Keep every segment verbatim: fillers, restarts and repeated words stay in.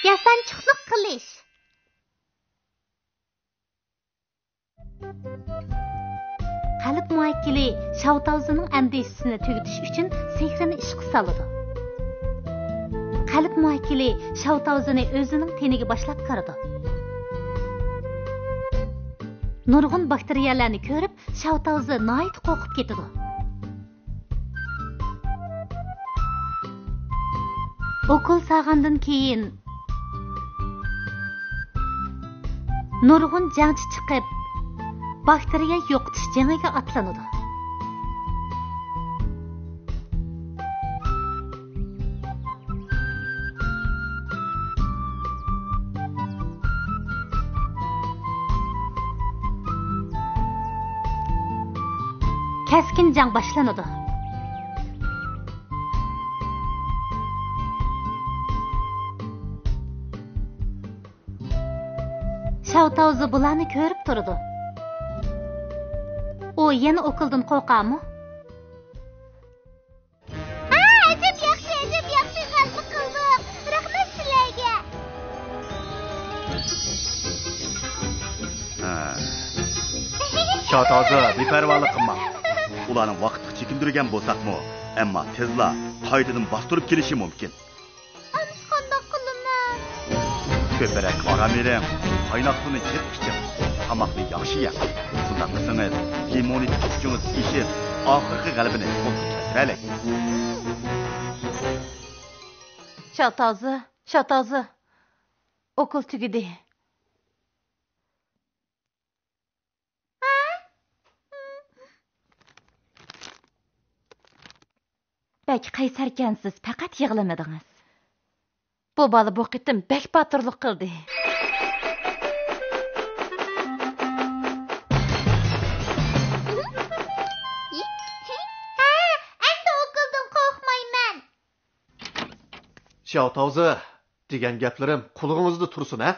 ياسانچۇقلۇق قىلىش. قەلب مۇھەككىلى شاۋتاۋزىنىڭ ئەندىشىسىنى تۈگىتىش ئۈچۈن سېھرىنى ئىشقا سالىدۇ. قەلب مۇھەككىلى شاۋتاۋزىنى ئۆزىنىڭ تېنىگە باشلاپ كىرىدۇ. نۇرغۇن باكتېرىيەلەرنى كۆرۈپ، شاۋتاۋزى ناھايىتى قورقۇپ كېتىدۇ. ئوكۇل سالغاندىن كېيىن، نۇرغۇن جەڭچى چىقىپ، باكتېرىيە يوقىتىش جېڭىگە ئاتلىنىدۇ. كەسكىن جەڭ باشلىنىدۇ. شاۋتاۋزى بۇلارنى كۆرۈپ تۇرىدۇ. ئۇ يەنە ئوكۇلدىن قورقامۇ؟ ھا، ئەجەب ياخشى، ئەجەب ياخشى غەلىبە قىلدۇق. رەھمەت سىلەرگە. ھە. شاۋتاۋزى، بىپەرۋالىق قىلماڭ. ئۇلارنى ۋاقىتلىق چېكىندۈرگەن بولساقمۇ، ئەمما تېزلا قايتىدىن باستۇرۇپ كېلىشى مۇمكىن. ئەمىسە قانداق قىلىمەن؟ كۆپرەك ئارام ئېلىڭ، قايناق سۇنى جىق ئىچىڭ، تاماقنى ياخشى يەڭ. شۇنداق قىلسىڭىز، ئىممۇنىتېت كۈچىڭىز ئېشىپ، ئاخىرقى غەلىبىنى قولغا كەلتۈرەلەيسىز. شاۋتاۋزى، شاۋتاۋزى، ئوكۇل تۈگىدى. بەك قەيسەركەنسىز، پەقەت يىغلىمىدىڭىز. بۇ بالا بۇ قېتىم بەك باتۇرلۇق قىلدى. ھە، ئەمدى ئوكۇلدىن قورقمايمەن. شياۋ تاۋزى، دېگەن گەپلىرىم قۇلىقىڭىزدا تۇرسۇن، ھە؟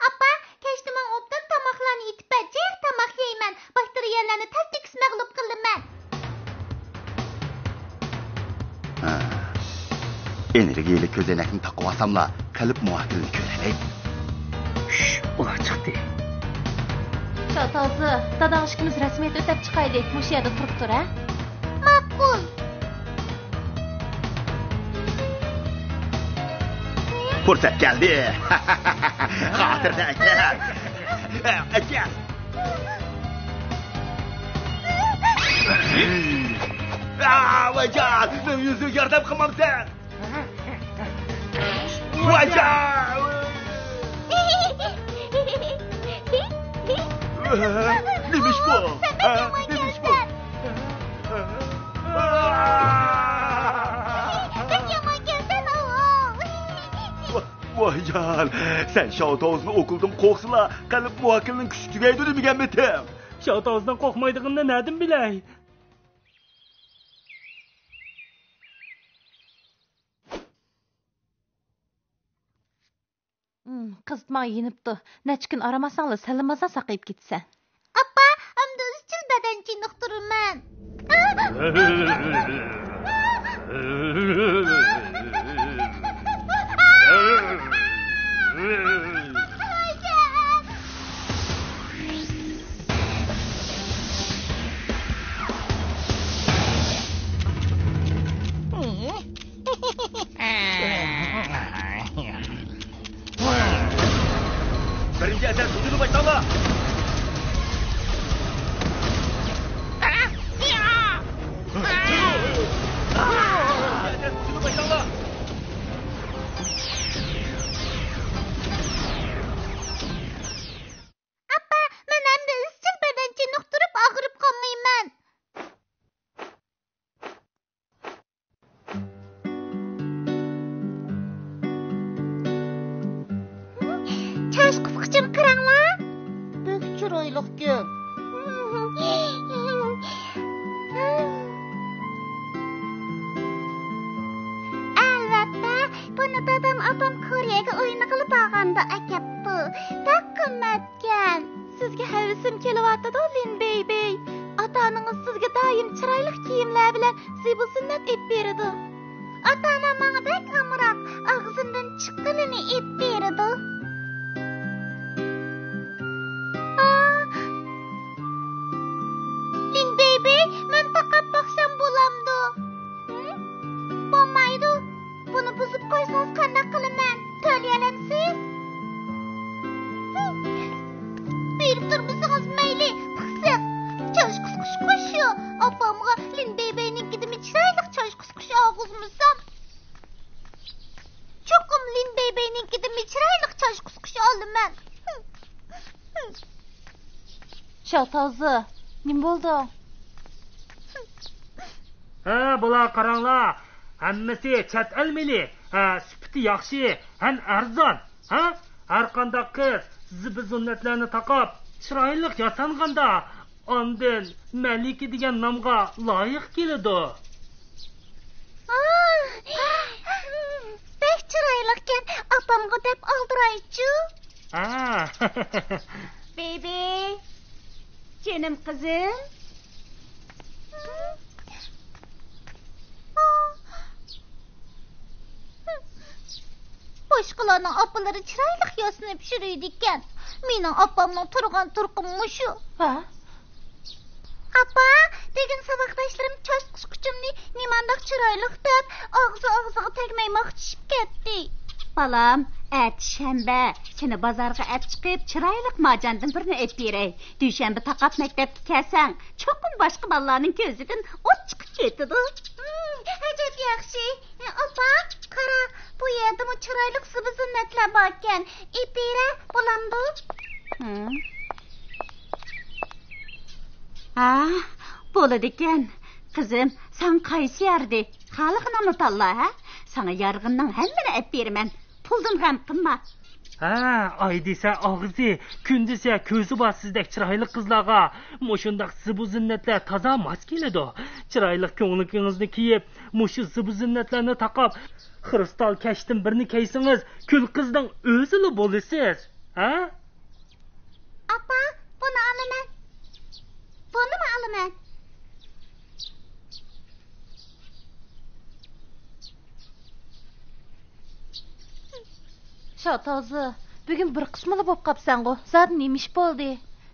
ئاپا، كەچتە ماڭا ئوبدان تاماقلارنى ئېتىپ بەر، جىق تاماق يەيمەن، باكتېرىيەلەرنى تەس-تېكىس مەغلۇپ قىلىمەن. ھە. ئېنېرگىيەلىك كۆزەينەكنى تاقىۋالساملا، قەلب مۇھاكىمىنى كۆرەلەي. شۇش، ئۇلار چىقتى. شياۋ تاۋزى، داداڭ ئىككىمىز رەسمىيەت ئۆتەپ چىقايلى، مۇشۇ يەردە تۇرۇپ تۇر، ھە؟ ماقۇل. پۇرسەت كەلدى. خاتىرىنى ئەكەل. ئەكەل. ئا، ۋايجان، مېنىڭ يۈزۈم ياردەم قىلمامسەن. ۋايجان. نېمە ئىش بۇ؟ ھە، نېمە ئىش بۇ؟ بەك يامان كەلدىڭ، ئاۋۇ. ۋايجان، سەن شياۋ تاۋزىنى ئوكۇلدىن قوغسىلا، قەلب مۇھاكىمىنىڭ كۈچى تۈگەيدۇ دېمىگەنمىتىم؟ شياۋ تاۋزىنىڭ قورقمايدىغىنىنى نەدىن بىلەي؟ ھىم، قىزىتماڭ يېنىپتۇ. نەچچە كۈن ئارام ئالساڭلا سەللىمازا ساقىيىپ كېتىسەن. ئاپا، ئەمدى ئىزچىل بەدەن چېنىقتۇرىمەن. بىرىنچى ئەسەر سۇچىنى باشلاڭلار. بىرىنچى ئەسەر سۇچىنى باشلاڭلار. ئاپا، مەن ئەمدى ئىزچىل بەدەن چېنىقتۇرۇپ ئاغرىپ قالمايمەن. چاچ قىسقىچىنى قاراڭلار. بەك چىرايلىقكەن. ئەلۋەتتە، بۇنى دادام ئاپام كورېيەگە ئوينىغىلى بارغاندا ئەكەپتۇ. بەك قىممەت. كەن، سىزگە ھەۋىسىم كېلىۋاتىدۇ، لىن بېيبېي. ئاتا-ئانىڭىز سىزگە دائىم چىرايلىق كىيىملەر بىلەن زىبۇ زىننەت ئېلىپ بېرىدۇ. ئاتا-ئانام ماڭا بەك ئامراق، ئاغزىمدىن چىققىنىنى ئېلىپ بېرىدۇ. ئا! لىن بەيبەي، مەن تاقاپ باقسام بولامدۇ؟ ھىم؟ بولمايدۇ. بۇنى بۇزۇپ قويسىڭىز قانداق قىلىمەن؟ تۆلىيەلەمسىز؟ ھىم. بېرىپ تۇرمىسىڭىز مەيلى، پىخسىق. چاچ قىسقۇچقۇ شۇ. ئاپامغا لىن بەيبەينىڭكىدىنمۇ چىرايلىق چاچ قىسقۇچ ئالغۇزمىسام، چوقۇم لىن بەيبەينىڭكىدىنمۇ چىرايلىق چاچ قىسقۇچ ئالىمەن. شاۋتاۋزى، نېمە بولدى؟ ھە، بۇلار قاراڭلار، ھەممىسى چەت ئەل مېلى. ھە، سۈپىتى ياخشى ھەم ئەرزان. ھە، ھەر قانداق قىز زىبۇ زىننەتلەرنى تاقاپ، چىرايلىق ياسانغاندا، ئاندىن مەلىكە دېگەن نامغا لايىق كېلىدۇ. ئاھ، بەك چىرايلىقكەن، ئاپامغا دەپ ئالدىرايچۇ. ھە. بېبى، جېنىم قىزىم. باشقىلارنىڭ ئاپىلىرى چىرايلىق ياسىنىپ يۈرىدىكەن. مېنىڭ ئاپامنىڭ تۇرغان تۇرقى مۇشۇ. ھە؟ ئاپا، بۈگۈن ساۋاقداشلىرىم چاچ قىسقۇچۇمنى نېمانداق چىرايلىق دەپ، ئاغزى ئاغزىغا تەگمەي ماختىشىپ كەتتى. بالام، ئەتە شەنبە، سېنى بازارغا ئەپ چىقىپ، چىرايلىق مارجاندىن بىرنى ئېلىپ بېرەي. دۈشەنبە تاقاپ مەكتەپكە كەلسەڭ، چوقۇم باشقا بالىلارنىڭ كۆزىدىن ئوت چىقىپ كېتىدۇ. ھىم، ئەجەب ياخشى. ئاپا، قارا، بۇ يەردىمۇ چىرايلىق زىبۇ زىننەتلەر باركەن. ئېلىپ بېرە بولامدۇ؟ ھىم. ھا، بولىدىكەن. قىزىم، ساڭا قايسى يارىدى؟ خالىغىنىڭنى تاللا، ھە؟ ساڭا يارىغىنىنىڭ ھەممىنى ئەپ بېرىمەن. پۇلدىن غەم قىلما. ھە، ئاي دېسە ئاغزى، كۈن دېسە كۆزى بار سىزدەك چىرايلىق قىزلارغا مۇشۇنداق زىبۇ زىننەتلەر تازا ماس كېلىدۇ. چىرايلىق كۆڭلىكىڭىزنى كىيىپ، مۇشۇ زىبۇ زىننەتلەرنى تاقاپ، خرۇستال كەشتىن بىرنى كىيسىڭىز، كۈل قىزنىڭ ئۆزىلا بولىسىز. ھە؟ ئاپا، بۇنى ئالىمەن. بۇنىمۇ ئالىمەن. شاۋتاۋزى، بۈگۈن بىر قىسمىلا بولۇپ قاپسەنغۇ، زادى نېمە ئىش بولدى؟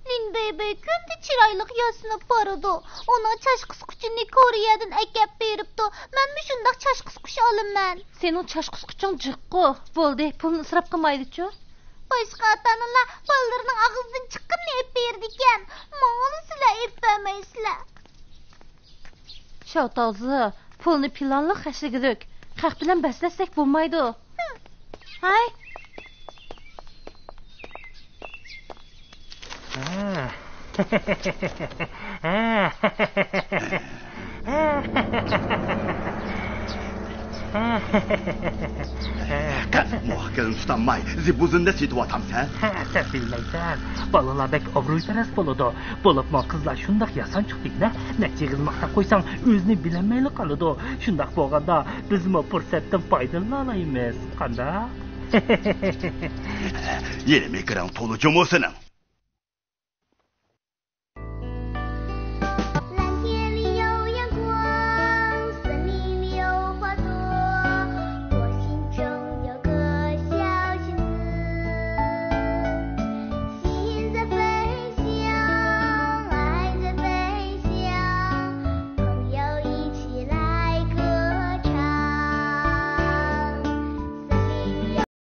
لىن بەيبەي كۈندە چىرايلىق ياسىنىپ بارىدۇ. ئۇنىڭ چاچ قىسقۇچىنى كورېيەدىن ئەكەپ بېرىپتۇ. مەنمۇ شۇنداق چاچ قىسقۇچ ئالىمەن. سېنىڭ چاچ قىسقۇچۇڭ جىققۇ. بولدى، پۇلنى ئىسراپ قىلمايلىچۇ. باشقا ئاتا-ئانىلار بالىلىرىنىڭ ئاغزىدىن چىققىنىنى ئېلىپ بېرىدىكەن. ماڭىلا سىلەر ئېلىپ بەرمەيسىلەر. شاۋتاۋزى، پۇلنى پىلانلىق خەجلىگۈدۈك، خەق بىلەن بەسلەشسەك بولمايدۇ. ھاي. قەت مۇھاكىمىنى تۇتالماي، زىبۇزىننى سېتىۋاتامسەن؟ ھە، سەن بىلمەيسەن. بالىلار بەك ئابرۇيپەرەس بولىدۇ. بولۇپمۇ قىزلار شۇنداق ياسانچۇق دېگىنە، نەچچە يىل ماختاپ قويساڭ، ئۆزىنى بىلەلمەيلا قالىدۇ. شۇنداق بولغاندا، بىزمۇ پۇرسەتتىن پايدىلىنالايمىز. قانداق؟ يەنە مىكرىڭ تولا جۇمۇ سېنىڭ.